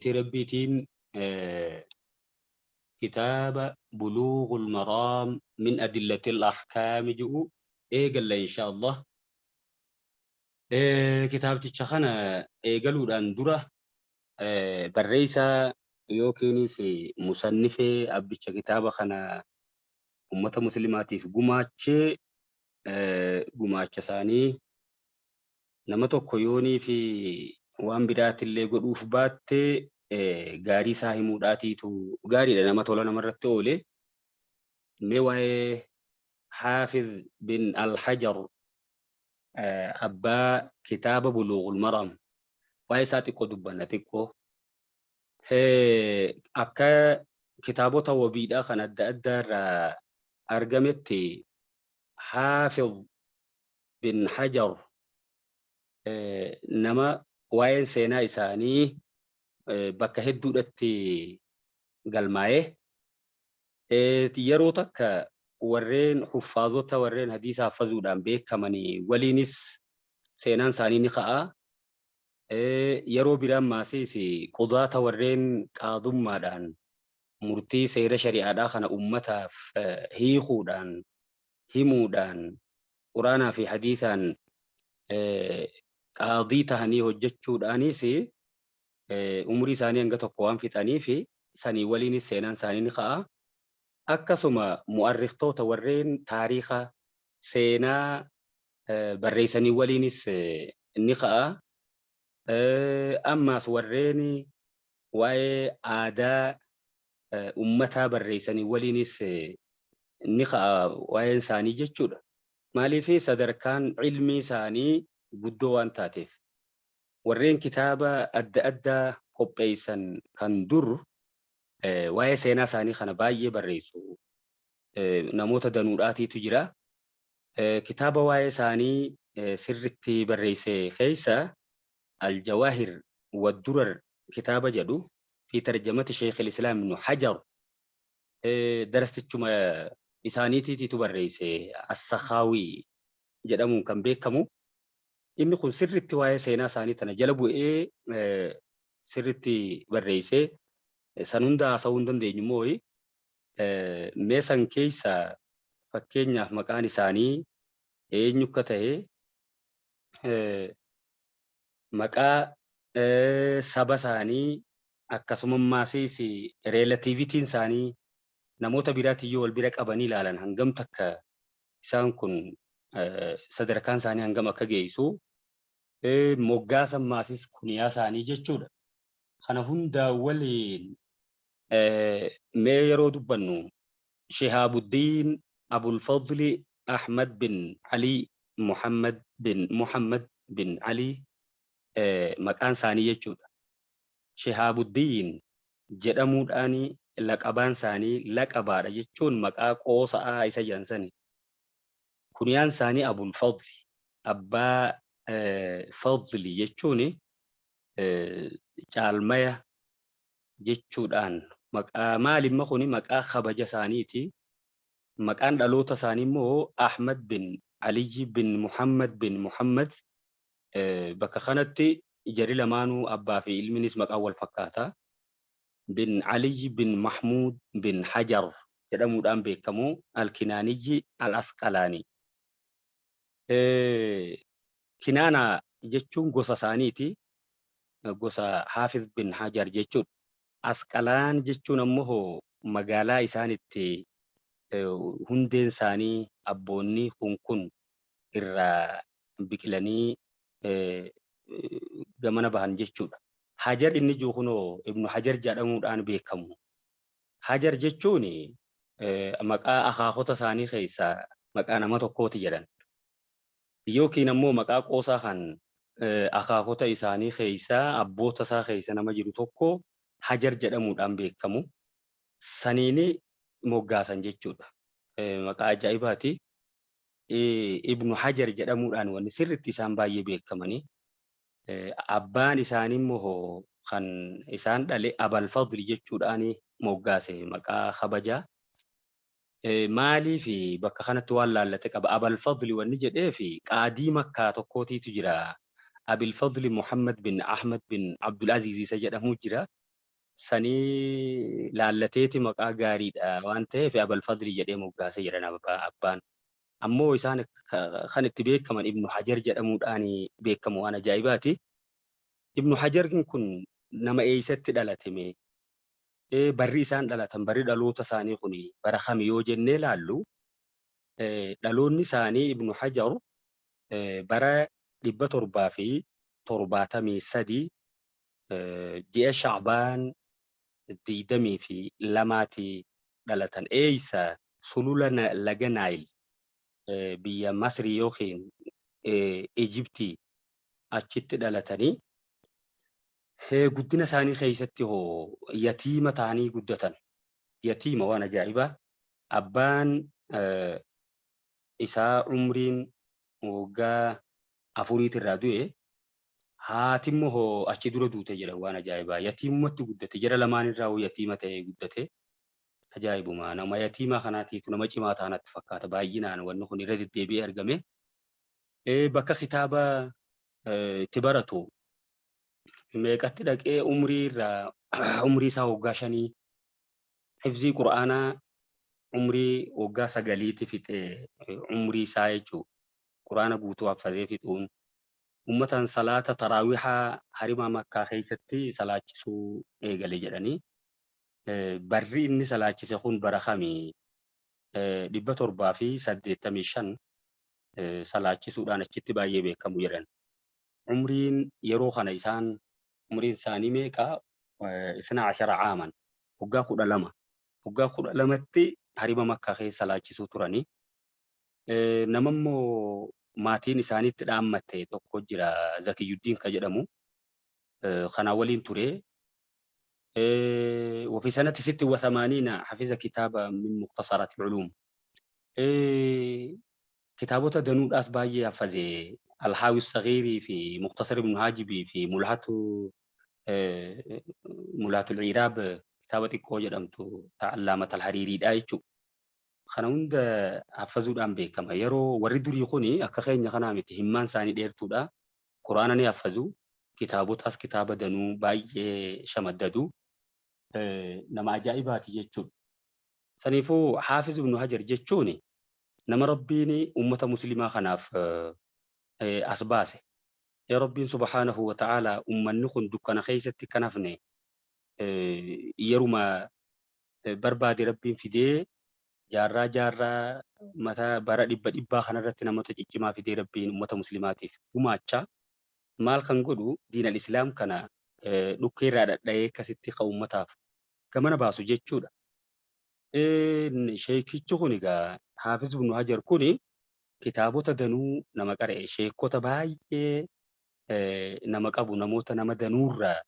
Rabbiitiin kitaaba Buluughul Maraam min Adillatil Ahkaami jedhu eegalla insha Allah. Kitaabticha kana eegaluudhaan dura barreessaa yookiinis musannifee abbicha kitaaba kana ummata muslimaatiif gumaachee gumaacha isaanii nama tokko yoonii fi waan biraatillee godhuuf baatte gaarii isaa himuudhaatiitu gaariidha nama tola namarratti oole. Mee waa'ee Haafiz bin Al-Hajar abbaa kitaaba Buluughul Maraam waa'ee isaa xiqqoo dubbanna xiqqoo. Akka kitaabota wabiidhaa kan adda addaa irraa argametti Haafiz bin Hajar nama waa'een seenaa isaanii bakka hedduudhatti galmaa'ee yeroo takka warreen huffaazota warreen hadiisa haffazuudhaan beekamanii waliinis seenaan isaanii ni ka'a. Yeroo biraan maasiis qudaata warreen qaadummaadhaan murtii seera shari'aadhaa kana ummataaf hiikuudhaan himuudhaan Quraanaa fi hadiisaan qaadii tahanii hojjechuudhaanis umurii isaanii hanga tokko waan fixaniif sanii waliinis seenaan isaanii ni ka'a. Akkasuma mu'arriktoota warreen taariika seenaa barreessanii waliinis ni ka'a. Ammaas warreen waa'ee aadaa ummataa barreessanii waliinis ni ka'a waa'een isaanii jechuudha. Maaliif sadarkaan ilmii isaanii guddoo waan taateef. Warreen kitaaba adda addaa qopheessan kan dur waa'ee seenaa isaanii kana baay'ee barreessu namoota danuudhaatiitu jira. Kitaaba waa'ee isaanii sirritti barreesse keessa Al-Jawaahir Wad-Durar kitaaba jedhu fi tarjamati Sheekh Islaam Ibn Hajar darastichuma isaaniitiitu barreesse As-Sakhaawii jedhamuun kan beekamu. Inni kun sirritti waa'ee seenaa isaanii tana jala bu'ee sirritti barreesse. San hunda haasa'uu hin dandeenyu immoo mee san keessa fakkeenyaaf maqaan isaanii eenyu akka ta'e maqaa saba isaanii akkasuma maasiis reelatiivitiin isaanii namoota biraatiin yoo wal bira qabanii ilaalan hangam takka isaan kun sadarkaan isaanii hangam akka geessu moggaasa maasis kuniyaa isaanii jechuudha. Kana hundaa waliin mee yeroo dubbannu Shihaabuddin Abulfadli Ahmad bin Ali Muhammad bin Muhammad bin Ali maqaan isaanii jechuudha. Shihaabuddiin jedhamuudhaan laqabaan isaanii laqabaadha jechuun maqaa qoosa'aa isa jedhan sani. Kuniyaan isaanii Abulfadli abbaa Fadli jechuun caalmaya jechuudhaan maqaa maalimma kuni maqaa kabaja isaaniiti. Maqaan dhaloota isaanii immoo Ahmad bin Aliyyi bin Muhammad bin Muhammad bakka kanatti jarri lamaanuu abbaa fi ilminis maqaan wal fakkaata. Bin Aliyyi bin Mahmud bin Hajar jedhamuudhaan beekamu Al-Kinaaniyyi Al-Asqalaani. Kinaana jechuun gosa isaaniiti. Gosa Haafiz bin Hajar jechuudha. Asqalaan jechuun ammoo magaalaa isaan itti hundeen isaanii abboonni kun irraa biqilanii gamana bahan jechuudha. Hajar inni jiru kunoo Ibnu Hajar jedhamuudhaan beekamu. Hajar jechuun maqaa akaakota isaanii keessaa maqaa nama tokkooti jedhan. Yookiin ammoo maqaa qoosaa kan akaakota isaanii keessaa abboota isaa keessa nama jiru tokko Hajar jedhamuudhaan beekamu. Saniini moggaasan jechuudha. Maqaa ajaa'ibaati. Ibnu Hajar jedhamuudhaan wanni sirriitti isaan baay'ee beekamanii. Abbaan isaanii immoo kan isaan dhale Abal Fadli jechuudhaan moggaase maqaa kabajaa. Maaliif bakka kanatti waan laallate qaba. Abal Fadli wanni jedhee fi qaadii Makkaa tokkootiitu jira. Abil Fadli Muhammad bin Ahmad bin Abdul Aziz isa jedhamu jira. Sanii laallateeti maqaa gaariidha waan ta'eef Abal Fadli jedhee moggaasee jedhan abbaan. Ammoo isaan kan itti beekaman Ibnu Hajar jedhamuudhaan beekamu, waan ajaa'ibaati. Ibnu Hajar kun nama eessatti dhalate mee? Barri isaan dhalatan, barri dhaloota isaanii kun bara kami yoo jennee laallu, dhaloonni isaanii Ibnu Hajar bara 773 ji'a Shacbaan 22ti dhalatan. Eeysa? Sulula laga Naayil, biyya Masrii yookiin Ijiptii achitti dhalatanii. Guddina isaanii keessatti hoo yatiima ta'anii guddatan. Yatiima, waan ajaa'ibaa. Abbaan isaa umriin waggaa 4 irraa du'e, haati immoo hoo achi dura duute jedhan, waan ajaa'ibaa. Yatiimumatti guddate, jara lamaan irraa hoo yatiima ta'ee guddate. Ajaa'ibuma, nama yatiimaa kanaatiitu nama cimaa ta'anatti fakkaata, baay'inaan wanni kun irra deddeebi'ee argame. Bakka kitaaba itti baratu meeqatti dhaqee? Umrii irraa umrii isaa waggaa 5, hifzii qura'aanaa umrii waggaa 9tti fixe, umrii isaa jechuudha. Quraana guutuu haffazee fixuun ummatan salaata taraawihaa harimaa Makkaa keessatti salaachisuu eegale jedhanii. Barri inni salaachise kun bara kamii? 785 salaachisuudhaan achitti baay'ee beekamu jedhan. Umriin yeroo kana isaan umriin isaanii meeqa? 12 caaman, waggaa 12. Waggaa 12tti harima Makkaa keessa salaachisuu turanii. Nama immoo maatiin isaaniitti dhaammatte tokko jira, Zakiyyuddiin ka jedhamu. Kanaa waliin ture. وفي سنة 86 حفظ كتابا من مختصرات العلوم. Kitaabota danuudhaas baay'ee hafaze. الحاوي الصغير fi مختصر ابن هاجبي fi ملحة الإعراب, kitaaba xiqqoo jedhamtu ta Allaamat al-Hariiriidha jechuudha. Kana hunda hafazuudhaan beekama. Yeroo warri durii kuni akka keenya kanaa miti, himmaan isaanii dheertuudha. Quraana ni hafazu. Kitaabotaas kitaaba danuu baay'ee shamaddadu. Nama ajaa'ibaati jechuudha. Saniifuu Haafiz Ibnu Hajar jechuun nama Rabbiin ummata muslimaa kanaaf as baase. Yaa Rabbiin subhaanahu wa ta'aalaa, ummanni kun dukkana keessatti kan hafne yeruma barbaade Rabbiin fidee jaarraa jaarraa mataa bara dhibba dhibbaa kanarratti namoota ciccimaa fidee Rabbiin ummata muslimaatiif gumaacha. Maal kan godhu? Diinal islaam kana dhukkeerraa dhadha'ee akkasitti kan ummataaf gamana baasu jechuudha. Sheekichi kun egaa Haafiz Ibnu Hajar kuni kitaabota danuu nama qara'e, sheekota baay'ee nama qabu, namoota nama danuurraa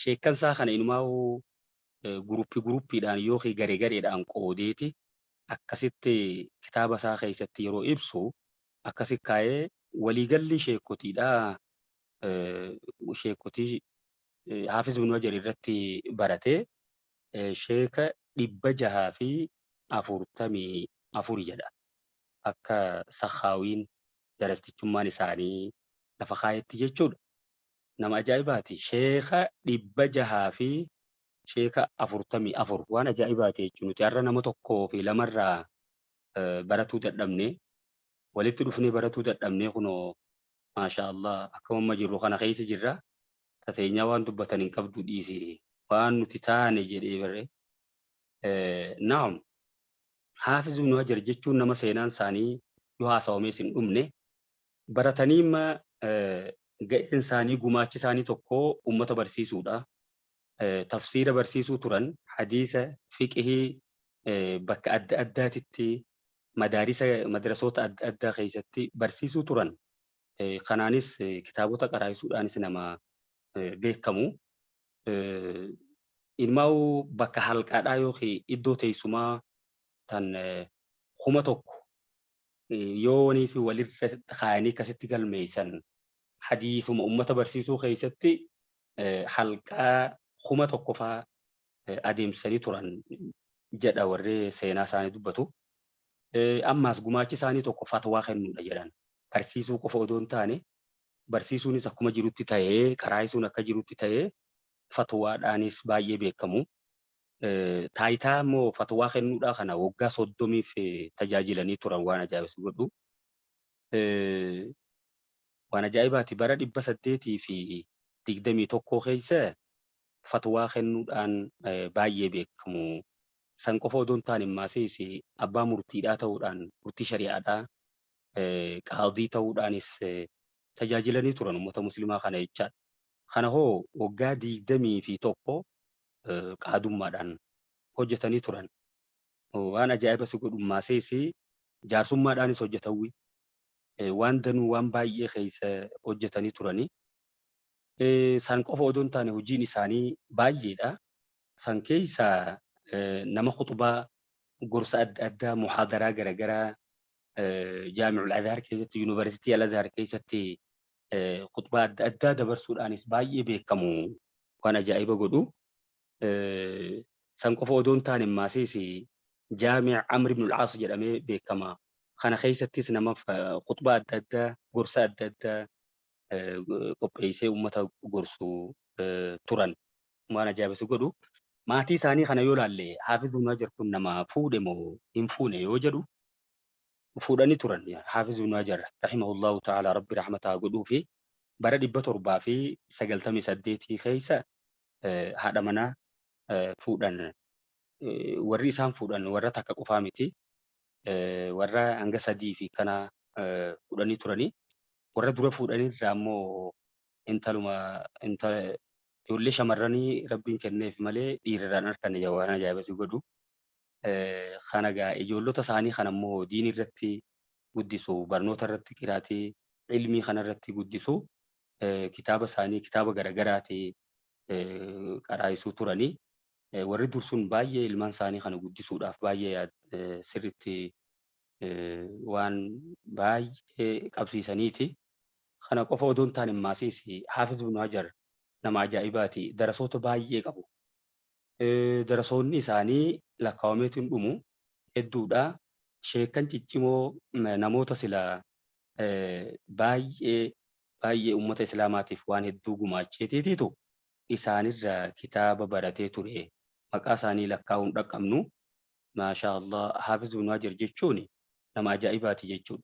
sheekkansaa kana inumaa guruppii guruppiidhaan yookiin garee gareedhaan qoodeeti akkasitti kitaaba isaa keessatti yeroo ibsu akkasi kaa'ee, waliigalli sheekotiidha, sheekotii Haafiz Ibnu Hajar irratti baratee sheeka 644 jedha. Akka Sakhaawiin darastichummaan isaanii lafa kaayetti jechuudha. Nama ajaa'ibaati. Sheeka dhibba jahaa fi sheeka afurtamii afur, waan ajaa'ibaati jechuudha. Nuti har'a nama tokkoo fi lamarraa baratuu dadhabne, walitti dhufnee baratuu dadhabne. Kunoo maasha Allah, akkuma amma jirru kana keessa jirra. Tateenyaa waan dubbatan hin qabdu, dhiisi waan nuti taane jedhee barre. Naam. Haafiz Ibnu Hajar jechuun nama seenaan isaanii yoo haasawamees hin dhumne. Baratanii imma ga'een isaanii, gumaachi isaanii tokko ummata barsiisuudha. Tafsiira barsiisuu turan, hadiisa, fiqihii bakka adda addaatitti madaarisa, madrasoota adda addaa keessatti barsiisuu turan. Kanaanis kitaabota qaraayisuudhaanis nama beekamu. Ilmaa'uu bakka halqaadhaa yookiin iddoo teessumaa tan 1000 yoo wanii fi walirra kaayanii akkasitti galmeessan, hadiisuma ummata barsiisuu keessatti halqaa 1000 faa adeemsisanii turan jedha warri seenaa isaanii dubbatu. Ammaas gumaachi isaanii tokko fatwaa kennuudha jedhan. Barsiisuu qofa odoo hin taane, barsiisuunis akkuma jirutti ta'ee, qaraayisuun akka jirutti ta'ee, Fatwaadhaanis baay'ee beekamu. Taayitaa immoo fatwaa kennuudhaa kana waggaa 30f tajaajilanii turan waan ajaa'ibsu godhu. Waan ajaa'ibaati, bara 821 keessa fatwaa kennuudhaan baay'ee beekamu. San qofa odoo hin taane immaasiis abbaa murtiidhaa ta'uudhaan, murtii shari'aadhaa, qaadii ta'uudhaanis tajaajilanii turan uummata musliimaa kana jechaadha. Kana hoo waggaa 21 qaadummaadhaan hojjetanii turan. Waan ajaa'iba si godhu immaasiis jaarsummaadhaanis hojjetawwi. Waan danuu, waan baay'ee keessa hojjetanii turanii. San qofa odoo hin taane hojiin isaanii baay'eedha. San keessaa nama khutbaa, gorsa adda addaa, muhaadaraa garaagaraa Jaami'ul Azhar keessatti, Yuunivarsiitii Al Azhar keessatti khutbaa adda addaa dabarsuudhaanis baay'ee beekamu, waan ajaa'iba godhu. San qofa odoo hin taane immaasiis Jaami'a Amr ibn al-Aas jedhamee beekama. Kana keessattis nama khutbaa adda addaa, gorsa adda addaa qopheessee uummata gorsu turan. Waan ajaa'iba si godhu. Maatii isaanii kana yoo ilaalle, Haafiz Ibn Hajar kun nama fuudhe moo hin fuune yoo jedhu, fuudhanii turan. Haafiz Ibn Hajar rahimahullahu ta'ala, Rabbi rahmataa godhuu fi, bara 798 keessa haadha manaa fuudhan. Warri isaan fuudhan warra takka qofaa miti. Warra hanga sadii fi kana fuudhanii turanii. Warra dura fuudhanii irraa immoo intaluma ijoollee shamarranii Rabbiin kenneef malee dhiirarraan harkanne, waan ajaa'iba si godhu. Kana gaa ijoollota isaanii kana immoo diin irratti guddisu, barnoota irratti, qiraatii ilmii kana irratti guddisu, kitaaba isaanii kitaaba garagaraati qaraayisuu turanii. Warri dursun baay'ee ilmaan isaanii kana guddisuudhaaf baay'ee sirriitti waan baay'ee qabsiisaniiti. Kana qofa odoo hin taane immaasiis Haafiz Ibn Hajar nama ajaa'ibaati. Darasoota baay'ee qabu. Darasoonni isaanii lakkaa'ameetu hin dhumu, hedduudha. Sheekan ciccimoo, namoota sila baay'ee baay'ee uummata islaamaatiif waan hedduu gumaacheetiitiitu isaanirraa kitaaba baratee ture. Maqaa isaanii lakkaa'uun dhaqqabnu. Maashaa Allah, Haafiz Ibn Hajar jechuun nama ajaa'ibaati jechuudha.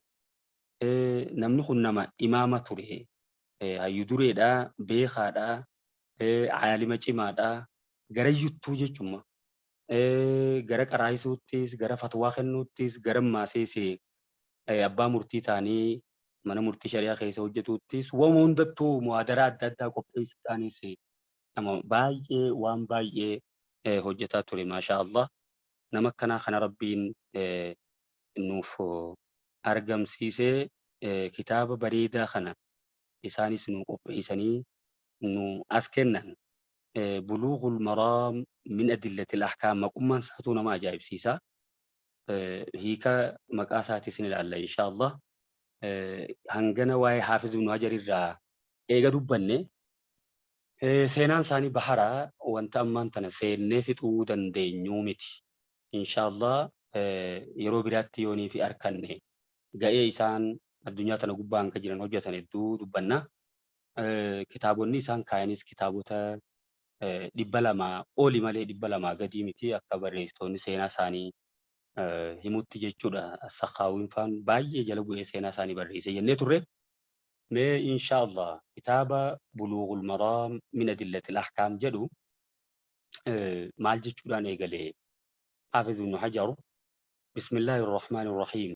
Namni kun nama imaama ture. Hayyu dureedha, beekaadha, aalima cimaadha. Garayyuttuu jechuudha. Gara qaraayisuuttis, gara fatwaa kennuuttis, gara maasees abbaa murtii ta'anii mana murtii shari'aa keessa hojjetuuttis, waan hundattuu muhaadaraa adda addaa qopheessuudhaanis nama baay'ee waan baay'ee hojjetaa ture, maashaa Allah. Nama akkanaa kana Rabbiin nuuf argamsiisee, kitaaba bareedaa kana isaanis nu qopheessanii nu as kennan. Buluughul Maraam min Adillatil Ahkaam maqummaan isaatuu nama ajaa'ibsiisa. Hiika maqaa isaatis ni ilaalla, insha Allah. Hangana waa'ee Haafiz Ibn Hajar irraa eega dubbanne, seenaan isaanii bahara, wanta ammaan tana seennee fixuu dandeenyuu miti. Insha Allah, yeroo biraatti yoonii fi arkanne ga'ee isaan addunyaa tana gubbaa hanga jiran hojjetan hedduu dubbanna. Kitaabonni isaan kaayanis kitaabota 200 oli malee 200 gadii miti, akka barreessitoonni seenaa isaanii himutti jechuudha. Sakhaawwiin faan baay'ee jala bu'ee seenaa isaanii barreesse jennee turre. Mee insha Allah kitaaba Buluughul Maraam min Adillatil Ahkaam jedhu maal jechuudhaan eegale Haafiz Ibn Hajar? Bismillaahi Rahmaani Rahiim.